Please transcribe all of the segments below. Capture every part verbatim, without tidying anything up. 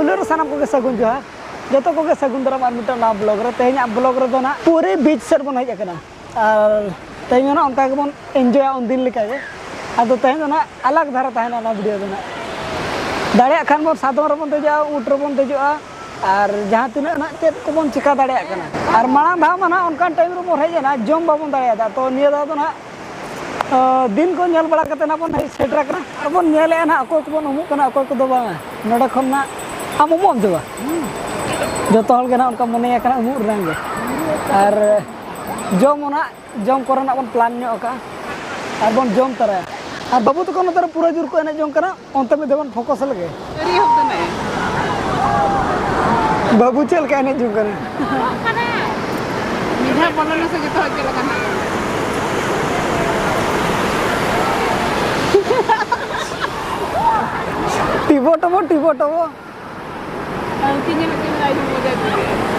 ᱯᱩᱭᱞᱩ ᱨᱮ ᱥᱟᱱᱟᱢ ᱠᱚᱜᱮ ᱥᱟᱹᱜᱩᱱ ᱡᱚᱦᱟᱨ᱾ ᱡᱚᱛᱚ ᱠᱚᱜᱮ ᱥᱟᱹᱜᱩᱱ ᱫᱟᱨᱟᱢ ᱟᱨ ᱢᱤᱫᱴᱟᱝ ᱱᱟᱣᱟ ᱵᱞᱚᱜ ᱨᱮ᱾ ᱛᱮᱦᱮᱧᱟᱜ ᱵᱞᱚᱜ ᱨᱮᱫᱚ ᱱᱟᱜ ᱯᱩᱨᱤ ᱵᱤᱪ ᱥᱮᱫ ᱵᱚᱱ ᱦᱮᱡ ᱟᱠᱟᱱᱟ᱾ ᱟᱨ ᱛᱮᱦᱮᱧ ᱦᱚᱸ ᱱᱟᱜ ᱚᱱᱠᱟ ᱜᱮᱵᱚᱱ ᱮᱱᱡᱚᱭᱟ ᱩᱱᱫᱤᱱ ᱞᱮᱠᱟᱜᱮ᱾ ᱟᱫᱚ ᱛᱮᱦᱮᱧ ᱫᱚ ᱱᱟᱜ ᱟᱞᱟᱜᱽ ᱫᱷᱟᱨᱟ ᱛᱟᱦᱮᱱᱟ ᱚᱱᱟ ᱵᱷᱤᱰᱤᱭᱳ ᱫᱚ ᱱᱟᱜ᱾ ᱫᱟᱲᱮᱭᱟᱜ ᱠᱷᱟᱱ ᱵᱚᱱ ᱥᱟᱫᱚᱢ ᱨᱮᱵᱚᱱ ᱫᱮᱡᱚᱜᱼᱟ, ᱩᱴ ᱨᱮᱵᱚᱱ ᱫᱮᱡᱚᱜᱼᱟ, ᱟᱨ ᱡᱟᱦᱟᱸ ᱛᱤᱱᱟᱹᱜ ᱱᱟᱜ ᱪᱮᱫ ᱠᱚᱵᱚᱱ ᱪᱮᱠᱟ ᱫᱟᱲᱮᱭᱟᱜ ᱠᱟᱱᱟ᱾ ᱟᱨ ᱢᱟᱲᱟᱝ ᱫᱷᱟᱣ ᱢᱟ ᱱᱟᱜ ᱚᱱᱠᱟᱱ ᱴᱟᱭᱤᱢ ᱨᱮᱵᱚᱱ ᱦᱮᱡ ᱮᱱᱟ, ᱡᱚᱢ ᱵᱟᱵᱚᱱ ᱫᱟᱲᱮᱭᱟᱫᱟ᱾ ᱛᱚ ᱱᱤᱭᱟᱹ ᱫᱷᱟᱣ ᱫᱚ ᱱᱟᱜ ᱫᱤᱱ ᱠᱚ ᱧᱮᱞ ᱵᱟᱲᱟ ᱠᱟᱛᱮ ᱱᱟᱜ ᱵᱚᱱ ᱦᱮᱡ ᱥᱮᱴᱮᱨ ᱟᱠᱟᱱᱟ᱾ ᱟᱨ ᱵᱚᱱ ᱧᱮᱞᱮᱜᱼᱟ ᱱᱟᱜ ᱚᱠᱚᱭ ᱠᱚᱵᱚᱱ ᱩᱢᱩᱜ ᱠᱟᱱᱟ, ᱚᱠᱚᱭ ᱠᱚᱫᱚ ᱵᱟᱝᱟ᱾ ᱱᱚᱰᱮ ᱠᱷᱚᱱ ᱱᱟᱜ ᱟᱢ ᱩᱢᱩᱜ ᱟᱢ ᱥᱮ ᱵᱟᱝ? ᱡᱚᱛᱚ ᱦᱚᱲ ᱜᱮ ᱱᱟᱜ ᱚᱱᱠᱟ ᱢᱚᱱᱮᱭᱟ ᱠᱟᱱᱟ ᱩᱢᱩᱜ ᱨᱮᱱᱟᱜ ᱜᱮ᱾ ᱟᱨ ᱡᱚᱢ ᱦᱚᱸ ᱱᱟᱜ ᱡᱚᱢ ᱠᱚᱨᱮᱱᱟᱜ ᱵᱚᱱ ᱯᱞᱟᱱ ᱧᱚᱜ ᱟᱠᱟᱫᱼᱟ ᱟᱨ ᱵᱚᱱ ᱡᱚᱢ ᱛᱚᱨᱟᱭᱟ᱾ ᱟᱨ ᱵᱟᱹᱵᱩ ᱛᱟᱠᱚ ᱱᱚᱛᱮ ᱨᱮ ᱯᱩᱨᱟᱹ ᱡᱳᱨ ᱠᱚ ᱮᱱᱮᱡ ᱡᱚᱝ ᱠᱟᱱᱟ, ᱚᱱᱛᱮ ᱢᱤᱫ ᱫᱷᱟᱣ ᱵᱚᱱ ᱯᱷᱳᱠᱟᱥ ᱞᱮᱜᱮ᱾ ᱟᱹᱰᱤ ᱮᱦᱚᱵ ᱫᱚ ᱱᱮᱜᱼᱮ᱾ ᱵᱟᱹᱵᱩ ᱪᱮᱫ ᱞᱮᱠᱟ ᱮᱱᱮᱡ ᱡᱚᱝ ᱠᱟᱱᱟ? ᱢᱤᱫ ᱫᱷᱟᱣ ᱵᱚᱞᱚ ᱞᱮᱱ ᱥᱮ ᱡᱚᱛᱚ ᱦᱚᱲ ᱪᱮᱫ ᱞᱮᱠᱟ ᱱᱟᱜ᱾ ᱴᱤᱵᱚ ᱴᱚᱵᱚ, ᱴᱤᱵᱚ ᱴᱚᱵᱚ᱾ ᱟᱨ ᱩᱱᱠᱤᱱ ᱧᱮᱞ ᱠᱤᱱ ᱟᱹᱰᱤ ᱢᱚᱡᱟ ᱵᱩᱡᱷᱟᱹᱜᱼᱟ᱾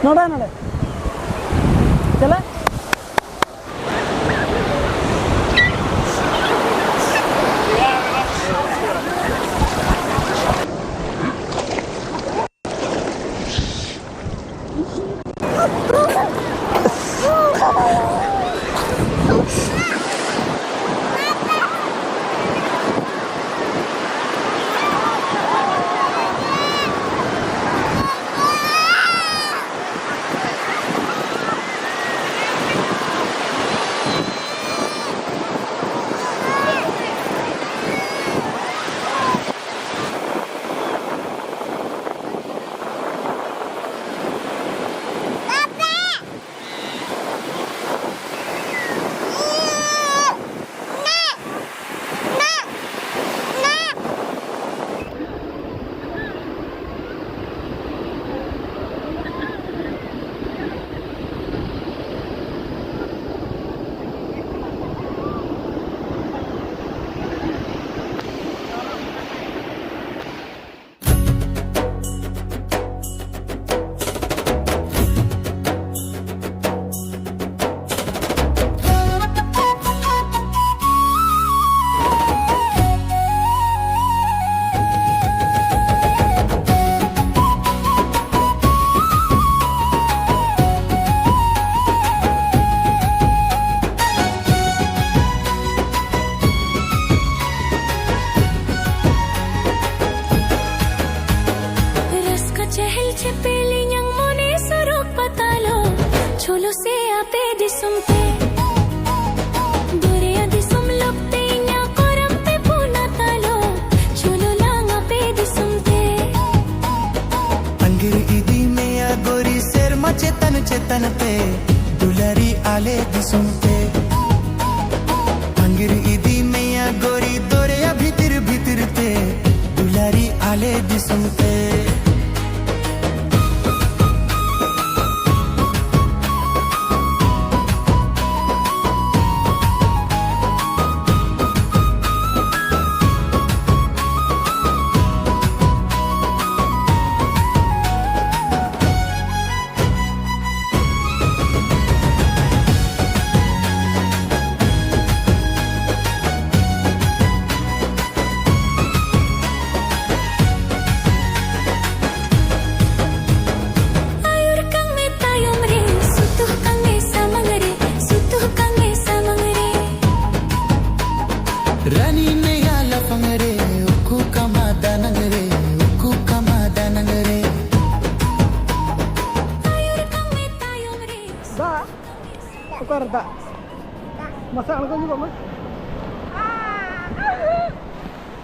ᱱᱚᱰᱮ, ᱱᱚᱰᱮ᱾ ᱪᱟᱞᱟᱜ᱾ ᱪᱮᱯᱮᱞᱤᱧᱟᱝ ᱢᱚᱱᱮ ᱥᱚᱨᱚᱜ ᱯᱟᱛᱟᱞᱚ, ᱪᱚᱞᱚ ᱥᱮ ᱟᱯᱮ ᱫᱤᱥᱚᱢ ᱛᱮ᱾ ᱫᱚᱨᱭᱟ ᱫᱤᱥᱚᱢ ᱞᱚᱠᱛᱮ ᱤᱧᱟᱹᱜ ᱠᱚᱨᱟᱢ ᱯᱮ ᱯᱩᱱᱟ ᱛᱟᱞᱚ, ᱪᱚᱞᱚ ᱞᱟᱝ ᱟᱯᱮ ᱫᱤᱥᱚᱢ ᱛᱮ᱾ ᱟᱸᱜᱤᱨ ᱤᱫᱤ ᱢᱮᱭᱟ ᱜᱳᱨᱤ ᱥᱮᱨᱢᱟ ᱪᱮᱛᱟᱱ ᱪᱮᱛᱟᱱ ᱛᱮ, ᱫᱩᱞᱟᱨᱤ ᱟᱞᱮ ᱫᱤᱥᱚᱢ ᱛᱮ᱾ ᱟᱸᱜᱤᱨ ᱤᱫᱤ ᱢᱮᱭᱟ ᱜᱳᱨᱤ ᱫᱚᱨᱭᱟ ᱵᱷᱤᱛᱤᱨ ᱵᱷᱤᱛᱤᱨ ᱛᱮ, ᱫᱩᱞᱟᱨᱤ ᱟᱞᱮ ᱫᱤᱥᱚᱢ ᱛᱮ᱾ ᱟᱹᱭᱩᱨ ᱠᱟᱝ ᱢᱮ ᱛᱟᱭᱚᱢ ᱨᱮ, ᱥᱩᱛᱩᱜ ᱠᱟᱝ ᱢᱮ ᱥᱟᱢᱟᱝ ᱨᱮ, ᱥᱩᱛᱩᱜ ᱠᱟᱝ ᱢᱮ ᱥᱟᱢᱟᱝ ᱨᱮ᱾ ᱨᱟᱱᱤ ᱢᱮᱭᱟ ᱞᱟᱯᱷᱟᱝ ᱨᱮ, ᱩᱠᱩ ᱠᱟᱢᱟ ᱫᱟᱱᱟᱝ ᱨᱮ, ᱩᱠᱩ ᱠᱟᱢᱟ ᱫᱟᱱᱟᱝ ᱨᱮ᱾ ᱟᱹᱭᱩᱨ ᱠᱟᱝ ᱢᱮ ᱛᱟᱭᱚᱢ ᱨᱮ᱾ ᱫᱟᱜ? ᱚᱠᱟᱨᱮ ᱫᱟᱜ? ᱢᱟᱥᱮ ᱟᱬᱜᱚ ᱧᱚᱜᱚᱜ ᱢᱮ᱾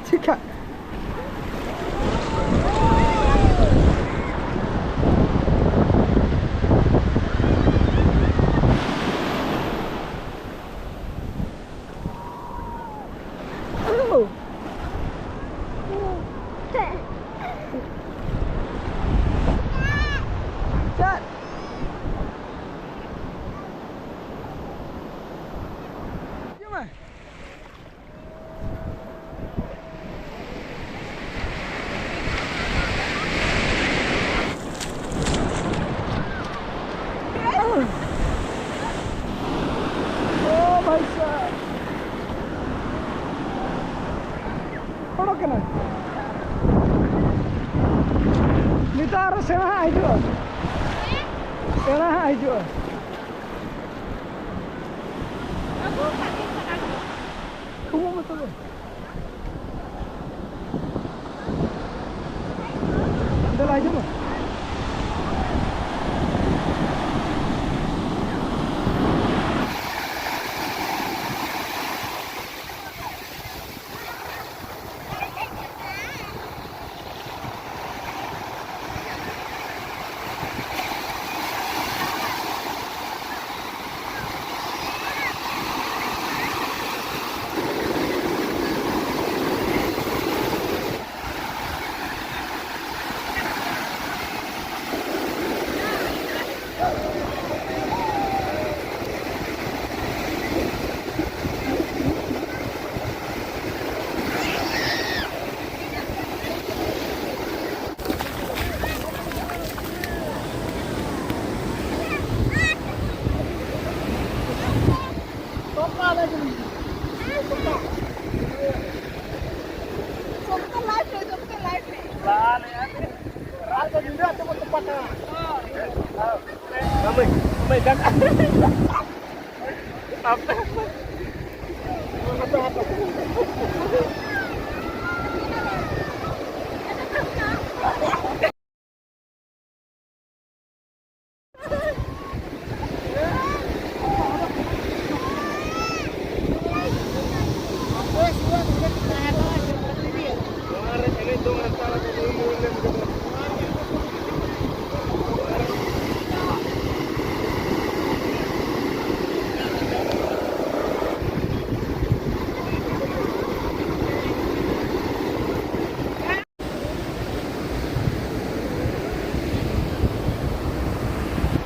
ᱪᱤᱠᱟ? ᱳ ᱵᱷᱟᱭ ᱥᱟᱦᱟᱵ᱾ ᱚᱰᱚᱠ ᱮᱱᱟ᱾ ᱱᱤᱛᱚᱜ ᱟᱨᱚ ᱥᱮᱬᱟ ᱦᱟᱸᱜ ᱦᱤᱡᱩᱜᱼᱟ᱾ ᱥᱮᱬᱟ ᱦᱟᱸᱜ ᱦᱤᱡᱩᱜᱼᱟ᱾ ᱠᱷᱩᱵᱩᱜ ᱢᱮ ᱛᱚᱵᱮ᱾ ᱫᱮᱞᱟ, ᱦᱤᱡᱩᱜ ᱢᱮ᱾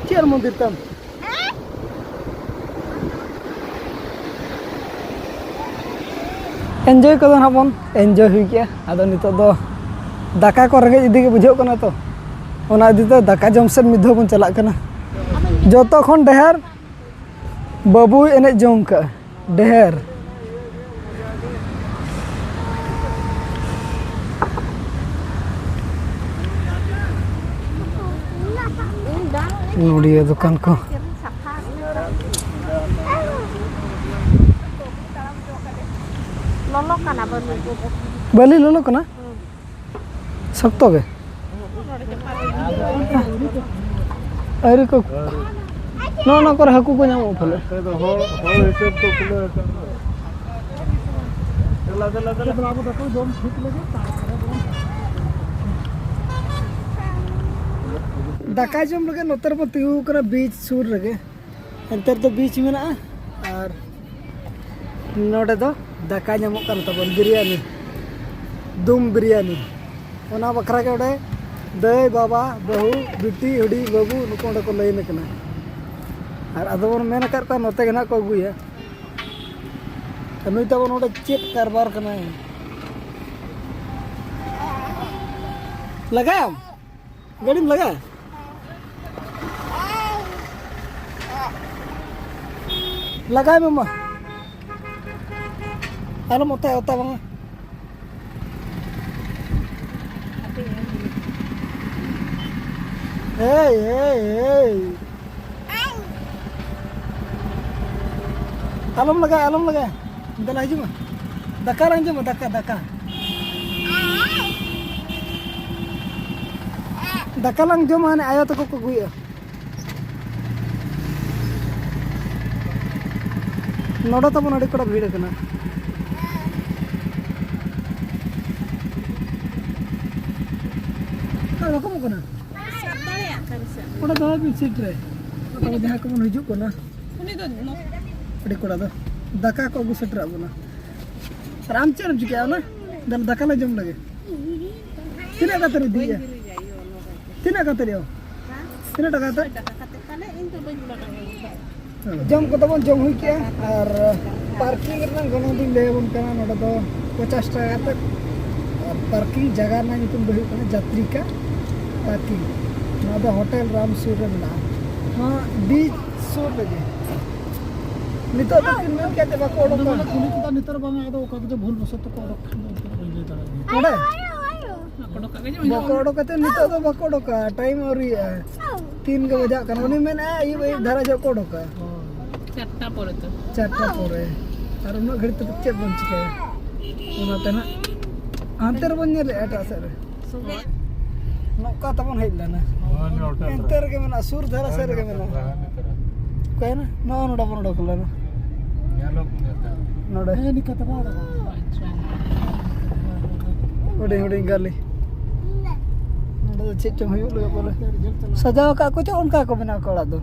ᱪᱮᱫ ᱢᱚᱱᱫᱤᱨ ᱛᱟᱢ? ᱮᱱᱡᱚᱭ ᱠᱚᱫᱚ ᱱᱟᱦᱟᱜ ᱵᱚᱱ ᱮᱱᱡᱚᱭ ᱦᱩᱭ ᱠᱮᱜᱼᱟ᱾ ᱟᱫᱚ ᱱᱤᱛᱚᱜ ᱫᱚ ᱫᱟᱠᱟ ᱠᱚ ᱨᱮᱸᱜᱮᱡ ᱤᱫᱤ ᱜᱮ ᱵᱩᱡᱷᱟᱹᱜ ᱠᱟᱱᱟ ᱛᱚ, ᱚᱱᱟ ᱤᱫᱤ ᱛᱮ ᱫᱟᱠᱟ ᱡᱚᱢ ᱥᱮᱫ ᱢᱤᱫ ᱫᱷᱟᱣ ᱵᱚᱱ ᱪᱟᱞᱟᱜ ᱠᱟᱱᱟ᱾ ᱡᱚᱛᱚ ᱠᱷᱚᱱ ᱰᱷᱮᱨ ᱵᱟᱹᱵᱩᱭ ᱮᱱᱮᱡ ᱡᱚᱝ ᱠᱟᱜᱼᱟ, ᱰᱷᱮᱨ᱾ ᱱᱚᱰᱤᱭᱟᱹ ᱫᱚᱠᱟᱱ ᱠᱚ᱾ ᱞᱚᱞᱚ ᱠᱟᱱᱟ ᱵᱟᱹᱞᱤ᱾ ᱵᱟᱹᱞᱤ ᱞᱚᱞᱚ ᱠᱟᱱᱟ? ᱦᱩᱸ᱾ ᱥᱚᱠᱛᱚ ᱜᱮ᱾ ᱟᱹᱣᱨᱤ ᱠᱚ, ᱱᱚᱜᱼᱚ ᱱᱚᱣᱟ ᱠᱚᱨᱮ ᱦᱟᱹᱠᱩ ᱠᱚ ᱧᱟᱢᱚᱜ ᱯᱟᱞᱮ᱾ ᱱᱚᱛᱮ ᱫᱚ ᱦᱚᱲ, ᱦᱚᱲ ᱦᱤᱥᱟᱹᱵ ᱛᱮ ᱠᱷᱩᱞᱟᱹᱣ ᱟᱠᱟᱫ ᱫᱚ᱾ ᱫᱮᱞᱟ, ᱫᱮᱞᱟ, ᱫᱮᱞᱟ᱾ ᱫᱟᱠᱟ ᱡᱚᱢ ᱞᱟᱹᱜᱤᱫ ᱱᱚᱛᱮ ᱨᱮᱵᱚᱱ ᱛᱤᱸᱜᱩ ᱟᱠᱟᱱᱟ, ᱵᱤᱪ ᱥᱩᱨ ᱨᱮᱜᱮ᱾ ᱮᱱᱛᱮ ᱨᱮᱫᱚ ᱵᱤᱪ ᱢᱮᱱᱟᱜᱼᱟ ᱟᱨ ᱱᱚᱰᱮ ᱫᱚ ᱫᱟᱠᱟ ᱧᱟᱢᱚᱜ ᱠᱟᱱ ᱛᱟᱵᱚᱱ, ᱵᱤᱨᱭᱟᱱᱤ, ᱫᱩᱢ ᱵᱤᱨᱭᱟᱱᱤ᱾ ᱚᱱᱟ ᱵᱟᱠᱷᱨᱟ ᱜᱮ ᱚᱸᱰᱮ ᱫᱟᱹᱭ, ᱵᱟᱵᱟ, ᱵᱟᱹᱦᱩ, ᱵᱤᱴᱤ, ᱦᱩᱰᱤᱧ ᱵᱟᱹᱵᱩ, ᱱᱩᱠᱩ ᱚᱸᱰᱮ ᱠᱚ ᱞᱟᱹᱭᱤᱱ ᱟᱠᱟᱱᱟ᱾ ᱟᱨ ᱟᱫᱚ ᱵᱚᱱ ᱢᱮᱱ ᱟᱠᱟᱫ ᱠᱚᱣᱟ ᱱᱚᱛᱮ ᱜᱮ ᱱᱟᱦᱟᱜ ᱠᱚ ᱟᱹᱜᱩᱭᱟ᱾ ᱟᱨ ᱱᱩᱭ ᱛᱟᱵᱚᱱ ᱱᱚᱰᱮ ᱪᱮᱫ ᱠᱟᱨᱵᱟᱨ ᱠᱟᱱᱟᱭ? ᱞᱟᱜᱟᱣ? ᱜᱟᱹᱰᱤᱢ ᱞᱟᱜᱟ? ᱞᱟᱜᱟᱭ ᱢᱮ ᱢᱟ᱾ ᱟᱞᱚᱢ ᱚᱛᱟᱭᱟ, ᱚᱛᱟ ᱵᱟᱝᱟ᱾ ᱮᱭ, ᱮᱭ, ᱮᱭ᱾ ᱟᱞᱚᱢ ᱞᱟᱜᱟᱭᱟ, ᱟᱞᱚᱢ ᱞᱟᱜᱟᱭᱟ᱾ ᱫᱮᱞᱟ, ᱦᱤᱡᱩᱜ ᱢᱮ᱾ ᱫᱟᱠᱟ ᱞᱟᱝ ᱡᱚᱢᱟ, ᱫᱟᱠᱟ, ᱫᱟᱠᱟ᱾ ᱫᱟᱠᱟ ᱞᱟᱝ ᱡᱚᱢᱟ, ᱦᱟᱱᱮ ᱟᱭᱳ ᱛᱟᱠᱚ ᱠᱚ ᱟᱹᱜᱩᱭᱮᱫᱼᱟ᱾ ᱱᱚᱰᱮ ᱛᱟᱵᱚᱱ ᱟᱹᱰᱤ ᱠᱚᱲᱟ ᱵᱷᱤᱲ ᱟᱠᱟᱱᱟ᱾ ᱟᱨ ᱵᱟᱠᱚ ᱮᱢᱚᱜ ᱠᱟᱱᱟ᱾ ᱥᱟᱵ ᱫᱟᱲᱮᱭᱟᱜ ᱠᱟᱱ ᱥᱮ? ᱚᱸᱰᱮ ᱫᱚᱦᱚᱭ ᱵᱤᱱ ᱥᱤᱴ ᱨᱮ᱾ ᱟᱵᱚ ᱡᱟᱦᱟᱸ ᱠᱚᱵᱚᱱ ᱦᱤᱡᱩᱜ ᱠᱟᱱᱟ, ᱩᱱᱤ ᱫᱚ ᱱᱚ- ᱟᱹᱰᱤ ᱠᱚᱲᱟ ᱫᱚ ᱫᱟᱠᱟ ᱠᱚ ᱟᱹᱜᱩ ᱥᱮᱴᱮᱨᱟᱜ ᱵᱚᱱᱟ᱾ ᱟᱨ ᱟᱢ ᱪᱮᱫ ᱮᱢ ᱪᱤᱠᱟᱹᱭᱟ? ᱚᱱᱟ ᱫᱟᱠᱟ ᱞᱮ ᱡᱚᱢ ᱞᱮᱜᱮ᱾ ᱛᱤᱱᱟᱹᱜ ᱠᱟᱛᱮ ᱨᱮ ᱤᱫᱤᱭᱮᱜᱼᱟ? ᱛᱤᱱᱟᱹᱜ ᱠᱟᱛᱮ ᱨᱮ? ᱛᱤᱱᱟᱹᱜ ᱴᱟᱠᱟ ᱠᱟᱛᱮ? ᱡᱚᱢ ᱠᱚᱫᱚ ᱵᱚᱱ ᱡᱚᱢ ᱦᱩᱭ ᱠᱮᱜᱼᱟ ᱟᱨ ᱯᱟᱨᱠᱤᱝ ᱨᱮᱱᱟᱜ ᱜᱚᱱᱚᱝ ᱫᱚᱧ ᱞᱟᱹᱭ ᱟᱵᱚᱱ ᱠᱟᱱᱟ᱾ ᱱᱚᱰᱮ ᱫᱚ ᱯᱚᱪᱟᱥ ᱴᱟᱠᱟ ᱠᱟᱛᱮ᱾ ᱟᱨ ᱯᱟᱨᱠᱤᱝ ᱡᱟᱭᱜᱟ ᱨᱮᱱᱟᱜ ᱧᱩᱛᱩᱢ ᱫᱚ ᱦᱩᱭᱩᱜ ᱠᱟᱱᱟ ᱡᱟᱛᱨᱤᱠᱟ ᱯᱟᱨᱠᱤᱝ᱾ ᱱᱚᱣᱟ ᱫᱚ ᱦᱳᱴᱮᱞ ᱨᱟᱢ ᱥᱩᱨ ᱨᱮ ᱢᱮᱱᱟᱜᱼᱟ, ᱱᱚᱣᱟ ᱵᱤᱪ ᱥᱩᱨ ᱨᱮᱜᱮ᱾ ᱱᱤᱛᱚᱜ ᱫᱚ ᱠᱤᱱ ᱢᱮᱱ ᱠᱮᱫ ᱛᱮ ᱵᱟᱠᱚ ᱚᱰᱚᱠᱟ᱾ ᱠᱩᱞᱤ ᱠᱮᱫᱟ ᱱᱤᱛᱚᱜ ᱵᱟᱝ, ᱟᱫᱚ ᱚᱠᱟ ᱠᱚᱫᱚ ᱵᱷᱩᱞ ᱵᱚᱥᱚᱛᱚ ᱠᱚ ᱚᱰᱚᱠ ᱠᱷᱟᱱ ᱫᱚ ᱩᱱᱠᱩ ᱫᱚ ᱵᱟᱹᱧ ᱞᱟᱹᱭ ᱫᱟᱲᱮᱭᱟᱜ ᱠᱟᱱᱟ᱾ ᱚᱸᱰᱮ? ᱵᱟᱠᱚ ᱚᱰᱚᱠ ᱠᱟᱜ ᱜᱮ, ᱵᱟᱠᱚ ᱚᱰᱚᱠ ᱠᱟᱛᱮ ᱱᱤᱛᱚᱜ ᱫᱚ ᱵᱟᱠᱚ ᱚᱰᱚᱠᱟ, ᱴᱟᱭᱤᱢ ᱟᱹᱣᱨᱤᱭᱟᱜᱼᱟ᱾ ᱛᱤᱱ ᱜᱮ ᱵᱟᱡᱟᱜ ᱠᱟᱱᱟ? ᱩᱱᱤ ᱢᱮᱱᱮᱫᱼᱟ ᱟᱹᱭᱩᱵ ᱟᱹᱭᱩᱵ ᱫᱷᱟᱨᱟ ᱡᱚᱜ ᱠᱚ ᱚᱰᱚᱠᱟ᱾ ᱪᱟᱨᱴᱟ ᱯᱚᱨᱮ ᱛᱚ᱾ ᱪᱟᱨᱴᱟ ᱯᱚᱨᱮ᱾ ᱟᱨ ᱩᱱᱟᱹᱜ ᱜᱷᱟᱹᱲᱤᱡ ᱛᱮ ᱪᱮᱫ ᱵᱚᱱ ᱪᱤᱠᱟᱹᱭᱟ? ᱚᱱᱟᱛᱮ ᱱᱟᱜ ᱦᱟᱱᱛᱮ ᱨᱮᱵᱚᱱ ᱧᱮᱞᱮᱫᱼᱟ ᱮᱴᱟᱜ ᱥᱮᱫ ᱨᱮ᱾ ᱱᱚᱝᱠᱟ ᱛᱮᱵᱚᱱ ᱦᱮᱡ ᱞᱮᱱᱟ᱾ ᱮᱱᱛᱮ ᱨᱮᱜᱮ ᱢᱮᱱᱟᱜᱼᱟ, ᱥᱩᱨ ᱫᱷᱟᱨᱟ ᱥᱮᱫ ᱨᱮᱜᱮ ᱢᱮᱱᱟᱜᱼᱟ᱾ ᱚᱠᱟᱭᱮᱱᱟ? ᱱᱚᱜᱼᱚ ᱱᱚᱰᱮ ᱵᱚᱱ ᱚᱰᱚᱠ ᱞᱮᱱᱟ᱾ ᱱᱚᱰᱮ᱾ ᱦᱩᱰᱤᱧ ᱦᱩᱰᱤᱧ ᱜᱟᱹᱞᱤ᱾ ᱱᱚᱰᱮ ᱫᱚ ᱪᱮᱫ ᱪᱚᱝ ᱦᱩᱭᱩᱜ ᱞᱟᱹᱜᱤᱫ ᱵᱚᱞᱮ᱾ ᱥᱟᱡᱟᱣ ᱟᱠᱟᱫ ᱠᱚ ᱪᱚ, ᱚᱱᱠᱟ ᱠᱚ ᱵᱮᱱᱟᱣ ᱠᱟᱜ ᱚᱲᱟᱜ ᱫᱚ᱾